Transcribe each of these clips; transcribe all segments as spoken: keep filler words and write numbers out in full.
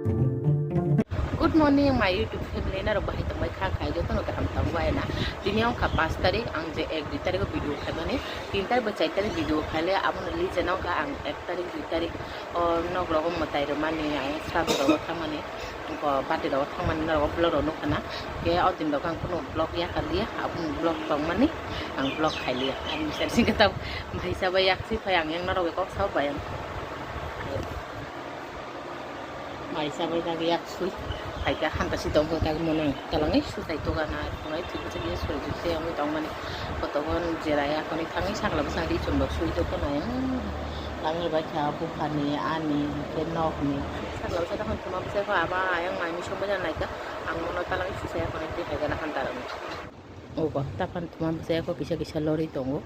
Good morning, my YouTube family, norok bahai tongbai kha, khai jotono kaham tongbai na. Tini wngkha paanch tarik, ang je ek dui tarik o video khaimani, tin tarik bo char tarik video khaile, abono lijana wngkha ang ek tarik, dui tarik o nok rogo mwtai rwmani, ang sraddho rogo thangmani, bo bati rogo thangmani norok vlog rok nukha na. Khe o din rok ang kunu vlog yakarliya, aboni vlog tongmani ang vlog khailiya. Ani misal singkhe tabuk bhai sabai yaksi phai ang yang norok bai kok sao bai ang. Mai sabai dagi yak sui. Phaikha hanta si tongkha dagi mono ang talangwi susai toga na, tongnai thik bwswk ye suri jukse wngwi tongmani. Kotogon jerai akhoni thangwi sakla bwsang ri chumrok sui tongkha na yang. Tangwi bai kha buphani, ani, khe nokni. Sakla bwsang tongkha thuma bwsai kha aba ayang mai misong bai naikha. Ang mono talangwi susai akhoni twi phaikha na hanta rokni. Obo tapan thuma bwsai akho kisa kisa lorwi tongo.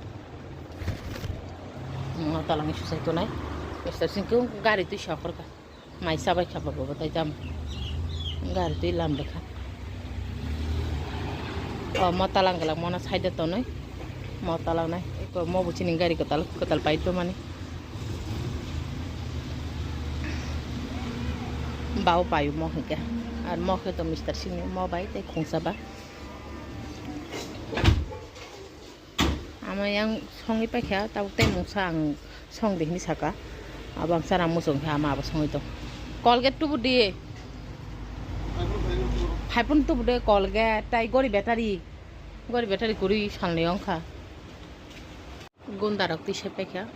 Mono talangwi susai tonai. Mister Singkung gari twi sokorkha. Mai sabai kha babo bo tai tam. Gari twi lam bwkha. O mo talang glak mono side tonwi. Mo talang nai. Eko mo bo chini gari kwtal kwtal pai to mani. Bao payo mo hwnkhe. Ar mo khe to Mister Singni mo bai tei khungsa ba. Ama yang songwi paikha, tabuk tei mungsa ang song de hinwi saka. Abo ang chana muchung khe ama abo songwi tong. Colgate tubu di. Phaipun tubu de Colgate, tai gori battery. Gori battery kwrwi salni wngkha. Gunda rok twi se paikha.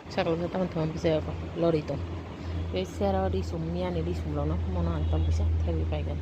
Sakla khe tamo thangma bwsai rok lorwi tong. Tei sero risum miyani risum rokno mono ang tamo kisa thaiwi paigani.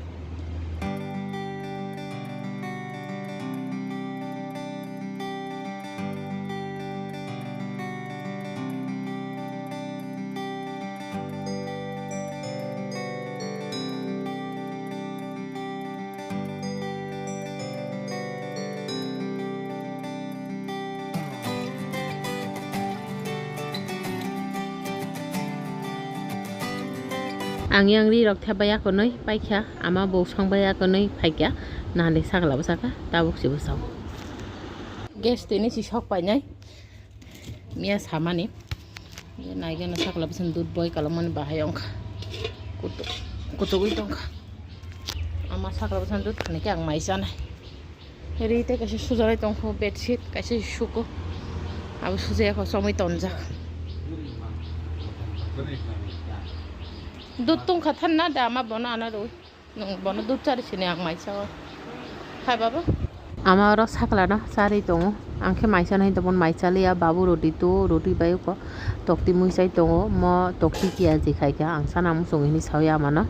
Ang yang ri rok thep bai akonwi paikha, ama bo song bai akonwi phaikha, nahani sakla bwsakha, tabuk se bwsao. Gas twi ni si sok painai. Miya samani. Naigana sakla bwswng dud boi kalokmani bahai wngkha. Kutuk, kutugwi tongkha. Ama sakla bwswng dud khani khe ang mai chanai. Ri tei kaisa sujarai tongkho bedsheet, kaisa suko. Abo sujaya kho chomwi tonjak. Dud tongkha thanna da ama bono ana rwi. Nwng bono dud chari sini ang mai sao. Hai baba. Ama oro sakla no chari tongo. Ang khe mai chana hinwi tongmani mai chaliya. Babu roti to, roti bai uko tokti mui chai tongo. Mo tokti kiya je khai kha. Ang sana muchung hinwi sawi amano.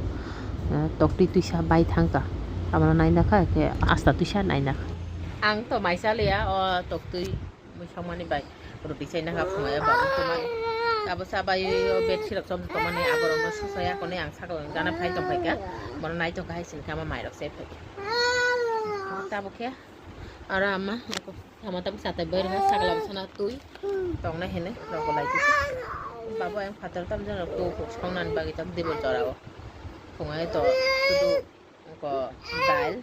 Eh, tokti twisa bai thangkha. Abono naina kha khe asta twisa naina kha. Ang to mai chaliya o tokti. Mui songmani bai roti chaina kha phungai ba tumani. Abo sa bai o bedsheet rok chom tumani aborok no susa ya kone ang sakla gana phai tong phaikha. Bono nai tong kha hai sini kha ma mai rok se phaikha. Tabuk khe aro ama ama tabuk satai bai rok sakla bwsana twi tong nai hene rok lai twi. Babo ang phatar tam jang rok tu song nani bagwi tam dibor jora o. Phungai to sudu ko dal.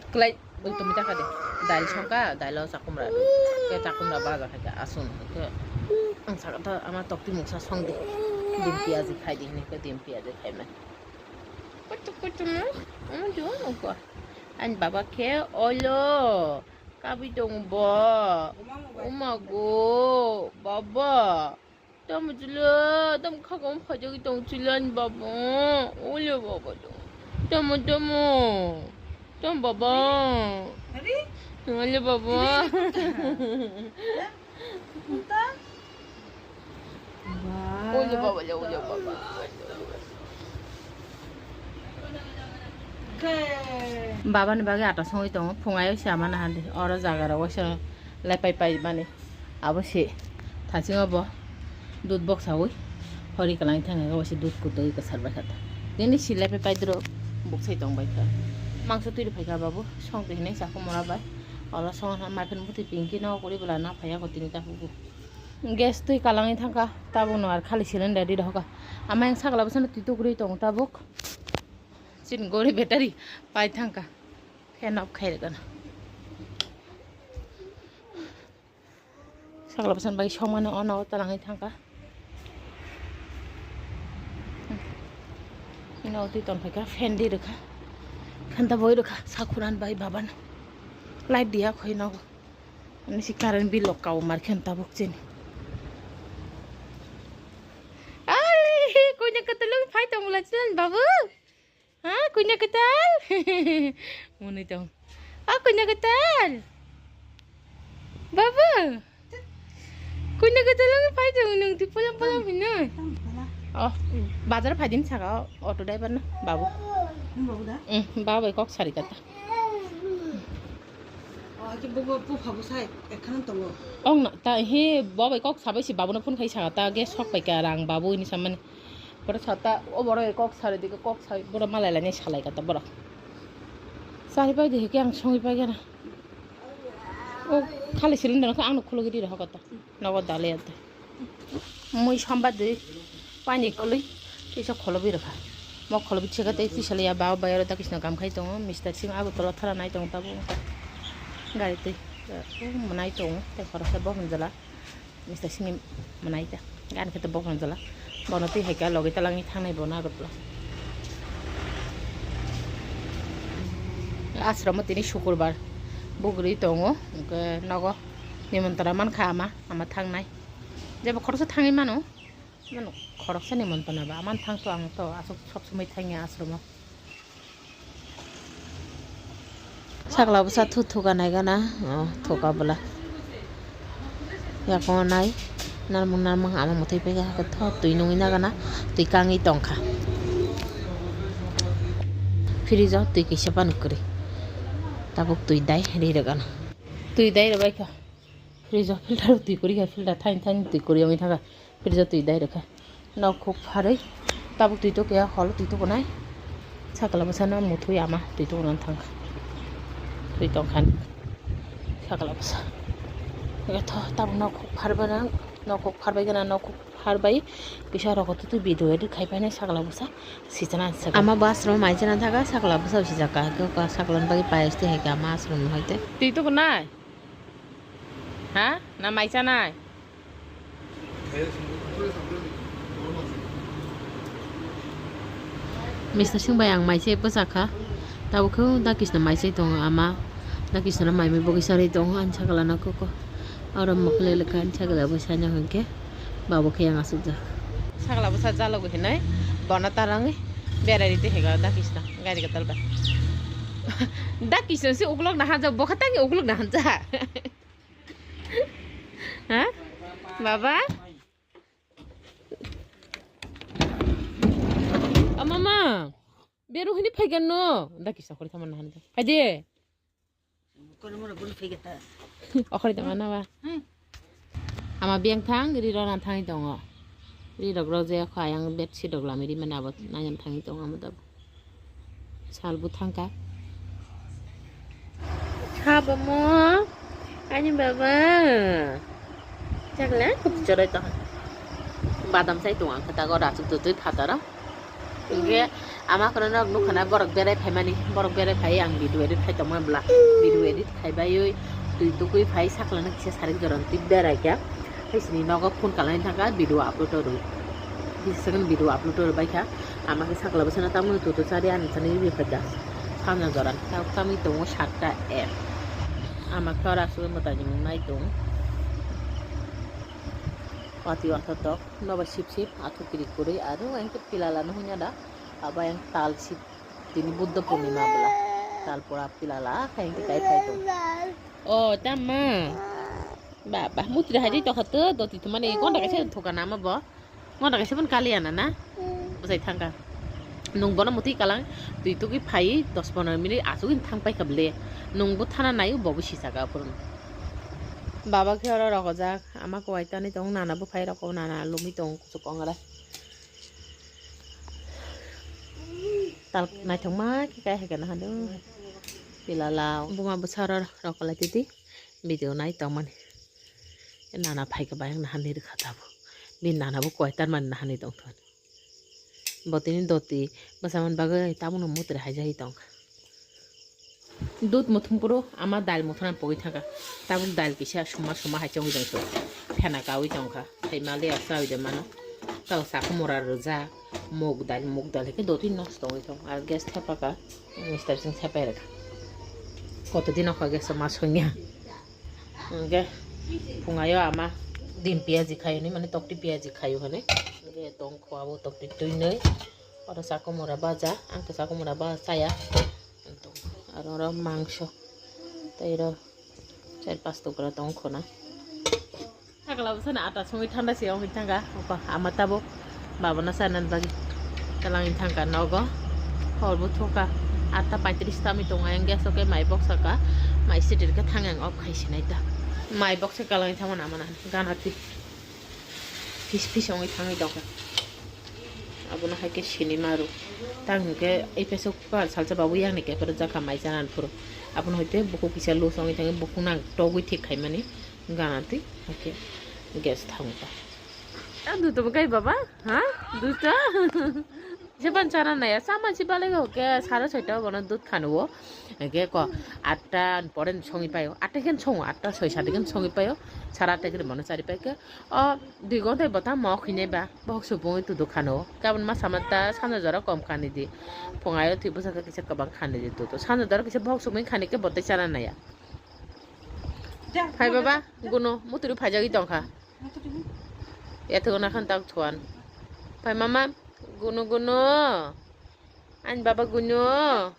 Klai, ui, tumi ta kha de. Dail songkha, dailo chakumra. Ke chakumra baja khaikha, asun. Ke ang sakha ta ama tokti mungsa song de. Dim piyaji khai de, hini ke dim piyaji khai man. Kutu kutu mo, omo juo nungko. Ani baba khe olo, kabui tong bo. Uma go, baba. Tamo chwla, tamo khakang phajagwi tong chwla ni baba. Ole baba tong. Tamo, tamo. Tamo baba. Ole baba. Ole baba, ole baba. Baba ni bagwi ata songwi tongo, phungai se ama nahandi. Oro jaga rogo se lepai pai mani. Abo se thasingo bo dud boksawi hori kwlangwi thangkha, abo se dud kutui kwchar bai kha ta. Nini silai pai paidoro buksai tong bai kha. Mangso twi rw phai kha babu, song twi hinwi chakhu mora bai. Oro song ha maiphan bwtwi pink khe no kwrwi bwla na phai ya kho tini ta hubu. Gas twi kwlangwi thangkha, tabuk no ar khali cylinder ri rw kha. Ama yang sakla bwsano twi tukrwi tongo tabuk. Chini gori battery pai thangkha. Fan off khai rw gana. Sakla bwsani bai songmani ono talangwi thangkha. No twi ton phaikha, fan di rwkha. Fan ta boi rwkha, sakhuran bai baban. Light diya khoi no. Ani si current bill lok kau mar khen tabuk chini. Ai, kunya ketelung phai tong la chini babu. Ha, kunya ketal. Muni tong. Ah, kunya ketal. Babu. Kunya ketal lagi phai tong nung di polam polam hino. Oh, bazar phai din saka auto driver na babu. Babu da? Hmm, babu kok sari kata. Oh, aki bubu pu phabu sai ekhan tongo. Ong na ta he babu kok sabai si babu na phone khai saka ta ge sok pai ka rang babu ini samani. Borok sata o borok kok sari dike kok sai borok malai lainai salai kata borok. Sari pai de hike ang songwi pai gana. O khali cylinder khe ang no khulugwi ri rokha kata. Nogo dale ante. Mui sombar de pani kolwi kisa kholobi rokha. Mo kholobi chega tei tisali ya ba ba yaro ta kisna kam khai tongo. Mister Singh Agartala thara nai tongo tabo. Gari tei o mwnai tongo tei khoroksa bo hwnjala. Mister Singh ni mwnai ta. Gan khe to bo hwnjala. Bono twi hai khe logi talangwi thangnai bono Agartala. Ashram o tini sukurbar bugurwi tongo. Hwnkhe nogo nimontana mankha ama, ama thangnai. Jebo khoroksa thangwi mano. Mano khoroksa nimontana ba ama thang to ang to aswk sob somoi thangya ashram o. Sakla bwsa thu thuka nai gana, oh, thuka bwla. Yakungo nai, narmung narmung ama mwthai paikha, hakhe tho twi nungwi nagana, twi kangwi tongkha. Fridge o twi kaisa phano kwrwi. Tabuk twi dai ri rwgano. Twi dai rwbaikha. Fridge o filter o twi kwrwi kha, filter thaini thaini twi kwrwi wngwi thangkha. Fridge o twi dai rwkha. Nok khuk pharwi tabuk twi tokya holo twi tukunai. Sakla bwsano muthwi ama twi tukunan thangkha. Twi tongkha sakla bwsa. Tho tabuk nok khuk pharbai nang, nok khuk pharbai gana nok khuk pharbai kisa rokotwi video edit khai painai sakla bwsa sichana. Ama bus ro mai chana thaka sakla bwsa sijakha. Sakla bagwi payas twi hai khe ama ashram hai tei. Twi tukunai? Ha? Na mai chanai? Mister Singh bai ang mai se bwsakha. Tabuk khe da kisna mai se tongo ama. Da kisna mai mai bogwi sarwi tongo ani sakla no koko. Oro mokle lekha ani sakla bo sanya hwnkhe babo khe yang asukjak. Sakla bwsa jalogo hinwi bono tarangwi berai rite hega da kisna gari kwtal bai. Da kisna se uklok na hanja bokha tangi uklok na hanja. Ha? Baba? O mama, beru hini phaigan no. Da kisa khori thaman na hanja. Phaide. Kono mono bun phaiga ta. Okhori tama na ba. Hmm. Ama beng thang ri rona thangwi tongo. Ri rok rok je kha yang bed si rok lami ri mana abo nayam thangwi tongo amo tab. Salbu thangkha. Kha bamo, ani baba. Chakla, kutu chorai tong. Badam chai tong ang kata gora chuk tu tui phataro. Hingke ama kono nok nukha na borok berai phaimani, borok berai phai ang video edit khai tongma bla. Video edit khai baiwi tui tukui phai sakla na kisa sarik joran tui berai kya. Hai sini nogo phone kalai thangkha video upload o rw. Bis second video upload o rw baikha. Ama khe sakla bwsano tamoni tutu chari ani chani ri phaikha. Samna jora ta tamwi tongo satta em. Ama khe ora asugwi mwtai ni mung nai tong. Wati wathotok nobo sip sip athuk kiri kwrwi aro engke pilala no hwnwi da. Abo yang tal sip tini Buddha Purnima bwla. Tal pura pilala khe engke kai phai tong. O tamma. Ba ba mutri hai tokha to doti thumani gonda kaisa thoka nama bo. Ngono kaisa phano kaliya na na? Bwsai thangkha. Nwng bono mwtwi kalang twi tugwi phai dos pondro minute asugwi thang paikha bwle. Nwng bo thana naio bo bo sisaka aphuru. Baba khe oro rokojak ama kwai tanwi tong nana bwphai rok nana lomwi tong kuchuk ongre. Tal naithokma khe kai hai khe nahadu. Pilala buma bwsa oro rokolai titi video nai tongmani. Nana phaikhe bayang nahan ni rwkha tabuk. Bini nana bo kwai tar mani nahan ni tongthokni. Bo tini doti bwsa man bagwi tabukno mutre haijagwi tongkha. Dut muthung phuru ama dal muthuna pogwi thangkha. Tabuk dal kisa suma suma hai chongwi tongkha. Phena kawi tongkha. Tei mali asa oi de mano. Sakumura rwja, mug dal, mug dal hwnkhe dotwi nosto wngwi tong. Ar gas thepaka, Mister Singh thepai rwkha. Kotodin okha gas ma songya. Hwnkhe phungayo ama din piyaji khayo hinwi, mane tokti piyaji khayo hinwi. Hwnkhe tongkho abo tokti twinwi. Oro sakumura baja, ang to sakumura baja chaya. Aro oro mangso. Tei oro char pas tukra tongkho na. Sakla bwsano ata songwi thanda se wngwi thangkha. Oko ama tabuk babana chanani bagwi twlangwi thangkha nogo. Hor bo thokha. Atta paitris tami tongo, ayang gas o khe mai boksa kha. Mai sitir khe thang yang off khai sinai ta. Mai boksa kalangwi thangmani amana gana twi. Phis phis wngwi thangwi tongkha. Abono hai khe sini maru. Tang hwnkhe A P S o kar salsa babu yang ni khe phuru jakha mai chanani phuru. Abono hoite bukhuk kisa loose wngwi thangwi bukhuk nang togwi thik khaimani gana twi hai khe gas thangkha. A duto bo kai baba? Ha? Duto? Jeban chana naya, sama si balai go ke sare soita bono dut khanu o. Ke ko atta pore songwi paio. Atta khe songo, atta soi sade khe songwi paio. Sara atta khe bono chari pai khe. O dui gonta bota mo khine ba. Bohok supungwi tudu khanu o. Kabun ma sama ta sanja jora kom khani di. Phungayo thwi bwsa khe kisa kwbang khani di tudu. Sanja jora kisa bohok supungwi khani khe botai chana naya. Phai baba, guno muturu phaijagwi tongkha. Yathogna khan tak thuan. Phai mama, guno guno. Ani baba guno.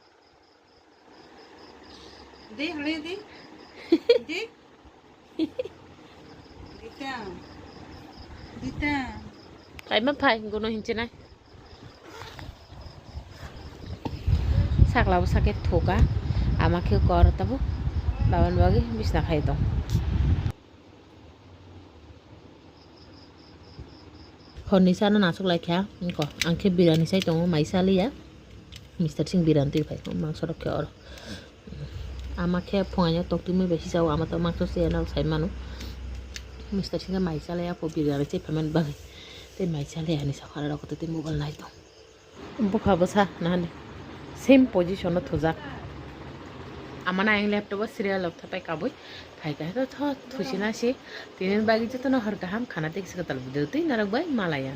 Di, hali di. Di. Dita. Dita. Phai ma phai, guno hinchinai. Sakla bwsa khe thuka, ama khe kor tabuk, babani bagwi bisna khai tong. Horni chana nasuk lai kha, wngkha ang khe birani sai tongo, mai cha liya. Mister Singh birani twi phai, mangso rok khe oro. Ama khe phungaino toktwmwi bai sijao, ama to mangso se ano sai mano. Mister Singh khe mai cha liya, pho birani se phaimani bagwi. Tei mai cha liya hinwi sakha aro koto tei mobile nai tong. Bupha bwsa nahani same position o thujak. Amana ayang laptop o serial rok thapai kabui. Phaikha khe tho thusina se. Tini bagwi jotono hor kaham khana tei kisa kwtal video twi narwk bai malaya.